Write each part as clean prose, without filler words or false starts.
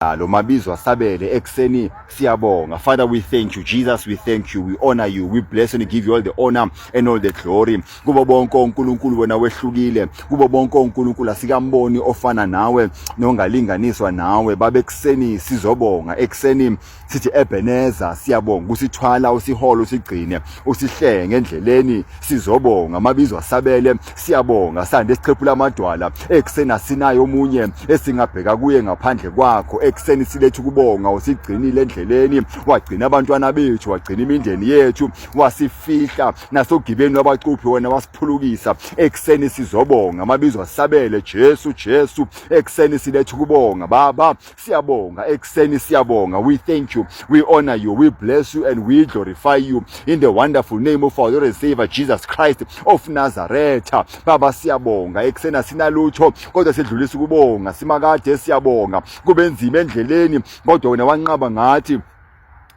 Lo mabizo asabele ekuseni. Siyabonga. Father, we thank you. Jesus, we thank you. We honor you, we bless and give you all the honor and all the glory. Kubo bonke oNkulunkulu, wena wehlukile. Kubo bonke oNkulunkulu, asikamboni ofana nawe nongalinganiswa nawe. Babe, ekuseni sizobonga. Ekuseni sithi Ebenezer, siyabonga usithwala, usihola, usigcine, usihlenge endleleni. Sizobonga. Amabizo asabele, siyabonga. Sande sichephula amadwala ekuseni, asinayo omunye esingabheka kuye ngaphandle kwakho. Ekuseni siletha ukubonga. Usigcinile endleleni, wagcina abantwana bethu, wagcina imindeni yethu, wasifihla nasogibeni wabacuphi, wena wasiphulukisa. Ekuseni sizobonga. Amabizo asabele, Jesu, Jesu. Ekuseni siletha ukubonga. Baba, siyabonga. Ekuseni siyabonga. We thank you, we honor you, we bless you and we glorify you in the wonderful name of our Lord and Savior Jesus Christ of Nazareth. Baba, siyabonga. Ekuseni asinalutho kodwa sidlulisa ukubonga. Simakade, siyabonga. Kube nzima endleleni kodwa wena wanqaba ngathi.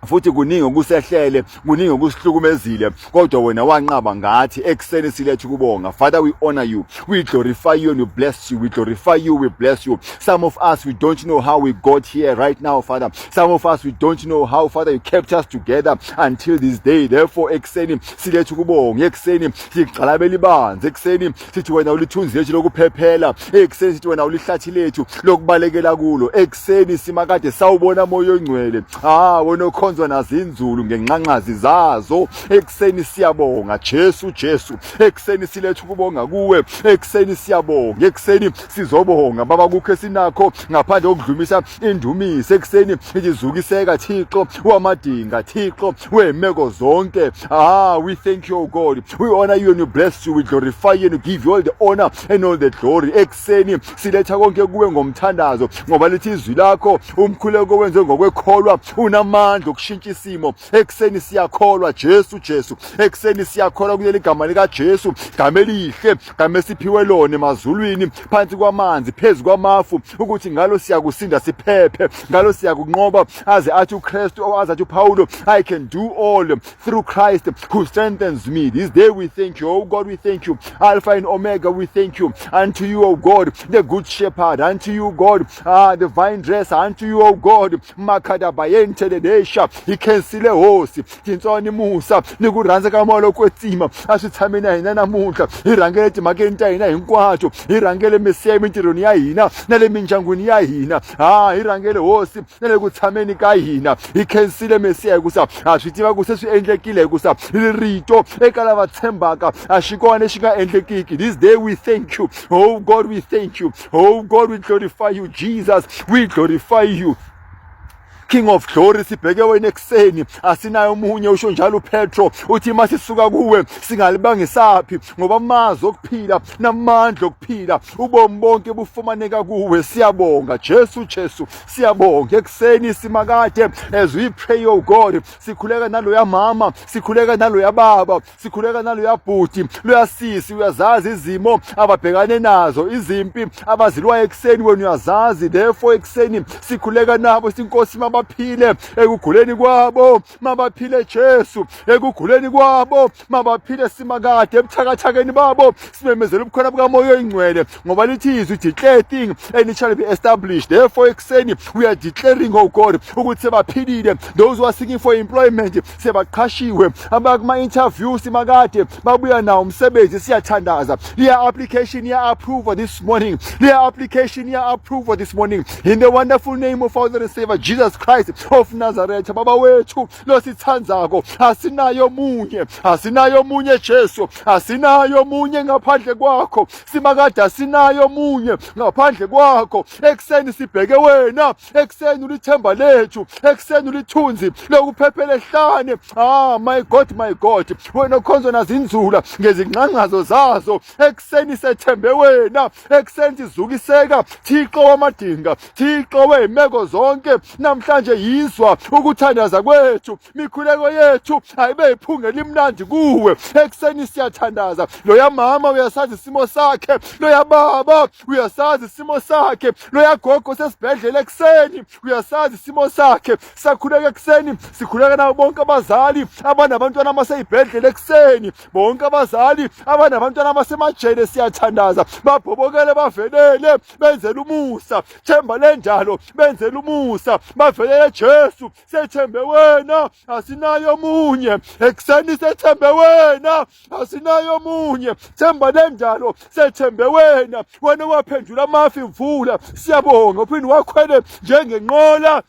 Futhi kuningi okusehlele, kuningi okusihlukumezile kodwa wena wanqaba ngathi. Ekuseni siletha ukubonga. Father, we honor you, we glorify you and we bless you. We glorify you, we bless you. Some of us, we don't know how we got here right now, Father. Some of us, we don't know how, Father, you kept us together until this day. Therefore, ekuseni siletha ukubonga. Ekuseni sigxalabela ibanzi. Ekuseni sithi wena ulithunzi lethu lokuphephela. Ekuseni sithi wena ulihlathi lethu lokubalekela kulo. Ekuseni, Simakade, sawubona Moya Ongcwele. Ah, wena okhonzwa nazinzulu ngenqanqazi zazo. Ekuseni siyabonga. Jesu, Jesu, ekuseni siletha ukubonga kuwe. Ekuseni siyabonga. Ekuseni sizobonga. Baba, kukho esinakho ngaphandle kokudlumisa indumiso ekuseni? Izukiseka, Thixo wamadinga, Thixo wemeko zonke. Ah, we thank you, O God. We honor you and we bless you. We glorify you and we give you all the honor and all the glory. Ekuseni siletha konke kuwe ngomthandazo, ngoba lithi izwi lakho, umkhuleko wenze ngokwekholwa unamandla okushintsha isimo. Ekuseni siyakholwa. Jesu, Jesu, ekuseni siyakholwa kuleli gama likaJesu, gama elihle, gama esiphiwe lona emazulwini, phansi kwamanzi, phezu kwamafu, ukuthi ngalo siyakusinda siphephe, ngalo siyakunqoba. Aze athi uKristu, aze athi uPaulo, "I can do all through Christ who strengthens me." This day we thank you, oh God. We thank you, Alpha and Omega. We thank you. Unto you, oh God, the good shepherd. Unto you, God, ah, the vine dresser. Unto you, oh God. Makada bayente dedesha ikhensile hosi. Tintswalo ni musa ni ku rhandza ka Moya lowo Kwetsima a swi tshame na hina namuntlha. Hi rhangele timhakeni ta hina hinkwato. Hi rhangele, Mesiya, emintirhweni ya hina na le mindyangwini ya hina. Ha hi rhangele, Hosi, na le ku tshameni ka hina. Hi khensile, Mesiya, hikusa ha swi tiva ku se swi endlekile, hikusa rito eka lava tshembaka a xi kona lexi nga endlekiki. This day we thank you, oh God. We thank you, oh God. We glorify you, Jesus. We glorify you, King of Glory. Sibheke wena ekuseni, asinayo omunye. Usho njalo uPetro, uthi masisuka kuwe singalibangisaphi? Ngoba amazwi okuphila namandla okuphila ubomi bonke bufumaneka kuwe. Siyabonga, Jesu, Jesu, siyabonga ekuseni. Simakade, as we pray, oh God, sikhuleka naloya mama, sikhuleka naloya baba, sikhuleka naloya bhuti, loya sisi. Uyazazi izimo ababhekane nazo, izimpi abazilwayo ekuseni, wena uyazazi. Therefore, ekuseni sikhuleka nabo. Sinkosi, mabaphile ekuguleni kwabo, mabaphile, Jesu, ekuguleni kwabo, mabaphile, Simakade, ebuthakathakeni babo. Simemezela ubukhona bukaMoya Oyingcwele, ngoba lithi izwi, "Declare thing and it shall be established." Therefore, ekuseni we are declaring, oh God, ukuthi sebaphilile. Those who are seeking for employment, sebaqhashiwe. Abakuma-interview, Simakade, babuya nawo umsebenzi. Siyathandaza, liya application ya approve this morning, liya application ya approve this morning, in the wonderful name of our Lord and Savior Jesus Christ of Nazareth. Baba wethu losithandzako, asinayo munye, asinayo munye, Jesu, asinayo munye ngaphandle kwakho. Simakade, asinayo munye ngaphandle kwakho. Ekuseni sibheke wena. Ekuseni ulithemba lethu. Ekuseni ulithunzi lokuphephela ehlane. Ah, my God, my God, wena okhonzwa nazinzula ngezingqangqazo zazo. Ekuseni sethembe wena. Ekuseni sizukiseka, Thixo wamadinga, Thixo wey'meko zonke. Namhlanje Namhlanje yizwa ukuthandaza kwethu, mikhuleko yethu ayibe iphunga elimnandi kuwe. Ekuseni siyathandaza. Loya mama uyasazi isimo sakhe, loya baba uyasazi isimo sakhe, loya gogo sesibhedlela ekuseni uyasazi isimo sakhe. Sakhuleka ekuseni, sikhuleka nabo bonke abazali abanabantwana abaseyibhedlela ekuseni, bonke abazali abanabantwana abasemajele. Siyathandaza, babhobokele, bavelele, benzele umusa. Themba lenjalo, benzele umusa, bavelele. Jesu, sethembe wena, asinayo omunye. Ekuseni sethembe wena, asinayo omunye. Themba lenjalo, sethembe wena, wena waphendula amafu imvula. Siyabonga, uphinde wakhwele njengenqola.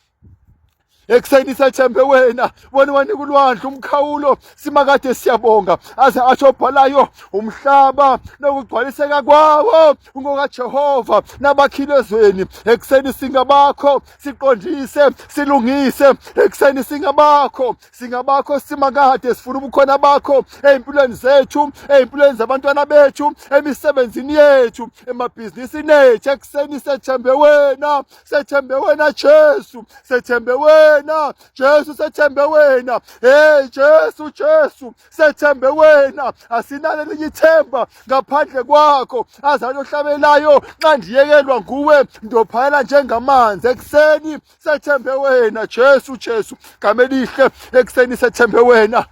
Ekuseni sethembe wena, wena wanika ulwandle umkhawulo. Simakade, siyabonga. Aze asho obhalayo, umhlaba nokugcwaliseka kwawo ungokaJehova nabakhile ezweni. Ekuseni singabakho, siqondise, silungise. Ekuseni singabakho, singabakho Simakade. Sifuna ubukhona bakho ey'mpilweni zethu, ey'mpilweni zabantwana bethu, emisebenzini yethu, emabhizinisini ethu. Ekuseni sethembe wena, sethembe wena Jesu, sethembe wena Jesu, sethembe wena. Hey Jesu, Jesu, sethembe wena, asinalo elinye ithemba ngaphandle kwakho. Azalo ohlabelayo, nxa ndiyekelwa nguwe ndophayela njengamanzi. Ekuseni sethembe wena Jesu, Jesu, gama elihle. Ekuseni sethembe wena.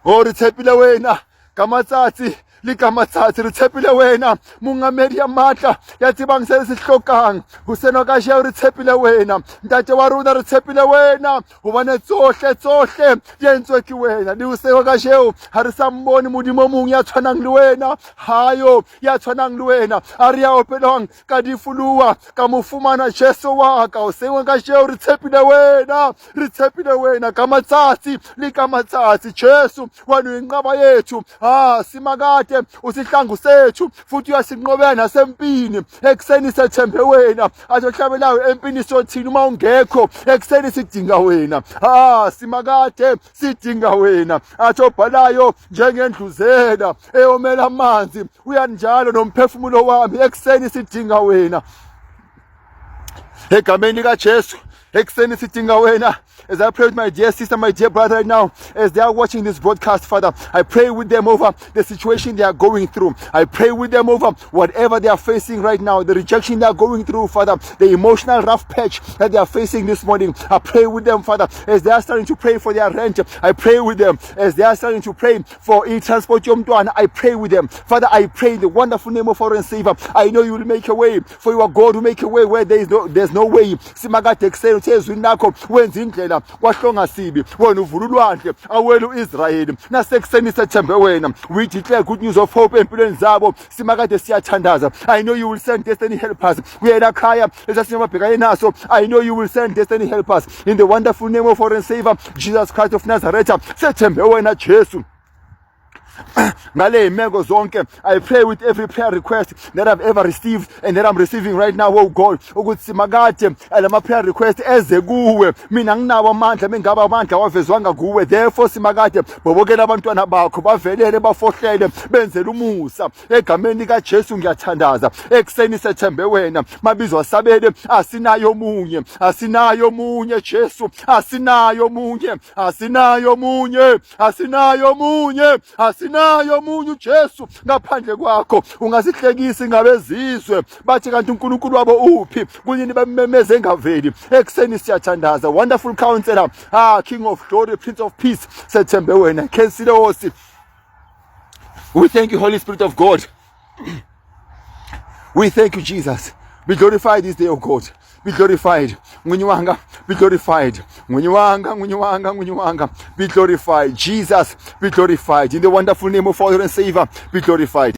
Oh, re tshepile wena ka matsatsi le ka matsatsi, re tshepile wena, mongamedi ya matla ya tsebang se se hlokang ho senwa ka jeo. Re tshepile wena, ntate wa rona, re tshepile wena, hobane tsohle tsohle di entswe ke wena. Le hoseng ka jeo ha re sa mmone Modimo o mong ya tshwanang le wena, hayo ya tshwanang le wena. A re ya opelwang ka difuluwa ka mo fumana Jesu wa ka. Hoseng ka jeo re tshepile wena, re tshepile wena ka matsatsi le ka matsatsi. Jesu, wena uyinqaba yethu. Ah, Simakade, usihlangu sethu futhi uyasinqobela nasempini. Ekuseni sethembe wena. Azohlabelayo, empini sothini uma ungekho? Ekuseni sidinga wena. Ah, Simakade, sidinga wena. Athi obhalayo, njengendluzela eyomela amanzi, uyanjalo nomphefumulo wami. Ekuseni sidinga wena, egameni likaJesu. Ekuseni sidinga wena. As I pray with my dear sister, my dear brother right now, as they are watching this broadcast, Father, I pray with them over the situation they are going through. I pray with them over whatever they are facing right now, the rejection they are going through, Father, the emotional rough patch that they are facing this morning. I pray with them, Father, as they are starting to pray for their rent. I pray with them as they are starting to pray for e-transport yomntwana. I pray with them. Father, I pray in the wonderful name of our Savior. I know you will make a way, for you are God who make a way where there's no way. Simakade, ekuseni uthe ezwini lakho wenza indlela kwahlonga sibi, wena uvula ulwandle awele uIsrayeli. Nasekuseni sethembe wena. We declare good news of hope empilweni zabo. Simakade, siyathandaza. I know you will send destiny helpers kuyela khaya lesasingababhekane naso. I know you will send destiny helpers in the wonderful name of our Savior Jesus Christ of Nazareth. Sethembe wena Jesu ngale imeko zonke. I pray with every prayer request that I've ever received and that I'm receiving right now, oh God, ukuthi Simakade, lama prayer request eze kuwe. Mina nginawo amandla, mengaba amandla wavezwanga kuwe. Therefore, Simakade, bobokela abantwana bakho, bavelele, bafohlele, benzele umusa. Egameni likaJesu ngiyathandaza. Ekuseni sethembe wena, mabizo asabele, asinayo omunye, asinayo omunye Jesu, asinayo omunye, asinayo omunye, asinayo omunye, asinayo omunye uJesu ngaphandle kwakho. Ungasihlekisi ngabezizwe, bathi kanti uNkulunkulu wabo uphi? Kunini bamemeze engaveli? Ekuseni siyathandaza. Wonderful Counselor, ah, King of Glory, Prince of Peace, sethembe wena. Kensilosi, we thank you. Holy Spirit of God, we thank you. Jesus, be glorified this day, oh God. Be glorified, Ngunyiwanga. Be glorified, Ngunyiwanga, Ngunyiwanga, Ngunyiwanga. Be glorified, Jesus. Be glorified in the wonderful name of our Lord and Savior. Be glorified.